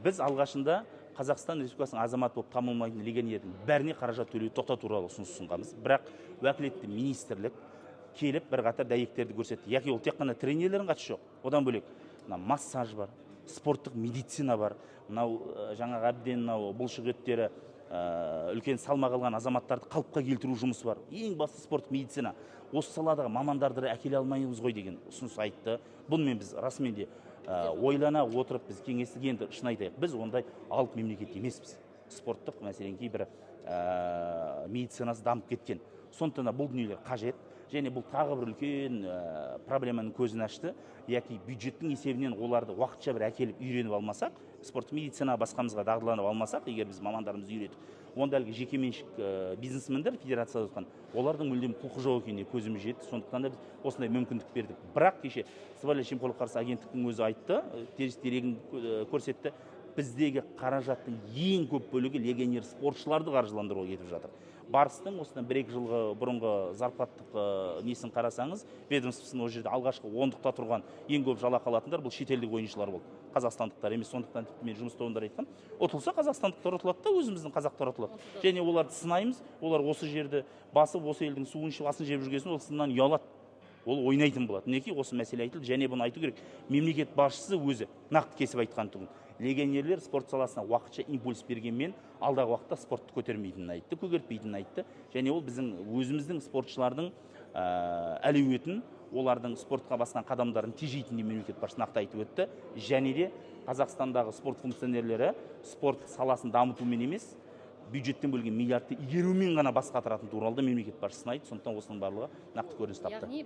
Біз алғашында Қазақстан Республикасының азаматы болып танылмайтын легионердің бәріне қаражат төлеуді тоқтату туралы ұсыныс ұсынғанбыз. Бірақ уәкілетті министрлік келіп бірқатар дәйектерді көрсетті. Яки ол тек қана тренерлердің қатысы жоқ. Одан бөлек мына массаж бар, спорттық медицина бар, мынау жаңағы әбден мынау бұлшық еттері үлкен салмақ алған азаматтарды қалыпқа келтіру жұмысы бар. Ең басты спорттық медицина. Осы саладағы мамандарды әкеле алмаймыз ғой деген ұсыныс айтты. Бұнымен біз расымен де ойлана отырып біз кеңестік, енді шын айтайық, біз ондай алып мемлекет емеспіз. Спорттық мәселен кейбір медицинасы дамып кеткен. Сондықтан да бұл дүниелер қажет. Және бұл тағы бір үлкен проблеманың көзін ашты. Яки бюджеттің есебінен оларды уақытша бір әкеліп үйреніп алмасақ, спорттық медицина басқамызға дағдыланып алмасақ, егер біз мамандарымызды үйретіп, онда әлгі жекеменшік бизнесмендер федерацияда отқан, олардың мүлдем құқы жоқ екеніне көзіміз жетті. Сондықтан да біз осындай мүмкіндік бердік. Бірақ кеше Сыбайлас жемқорлыққа қарсы агенттіктің өзі айтты, теріс дерегін көрсетті. Біздегі қаражаттың ең көп бөлігі легионер спортшыларды қаржыландыруға кетіп жатыр. Барыстың осыдан 1-2 жылғы бұрынғы зарплаттық несін қарасаңыз, ведомствосын, ол жерде алғашқы ондықта тұрған ең көп жалақы алатындар бұл шетелдік ойыншылар болды, қазақстандықтар емес. Сондықтан тіпті мен жұмыс тобында айтқам, ұтылса, қазақстандықтар ұтылады да, өзіміздің қазақтар ұтылады. Және оларды сынаймыз, олар осы жерді басып, осы елдің суын ішіп, асын жеп жүрген соң, ол сыннан ұялады, ол ойнайтын болады. Мінекей, осы мәселе айтылды. Және бұны айту керек, мемлекет басшысы өзі нақты кесіп айтқан тұғын, легионерлер спорт саласына уақытша импульс бергенмен, алдағы уақытта спортты көтермейтінін айтты, көгертпейтінін айтты. Және ол біздің өзіміздің спортшылардың әлеуетін, олардың спортқа басқан қадамдарын тежейтінін мемлекет басшысы нақты айтып өтті. Және де Қазақстандағы спорт функционерлері спорт саласын дамытумен емес, бюджеттен бөлген миллиардты игерумен ғана бас қатыратын туралы да мемлекет басшысы айтты. Сондықтан осының барлығы нақты көрініс тапты. Яғни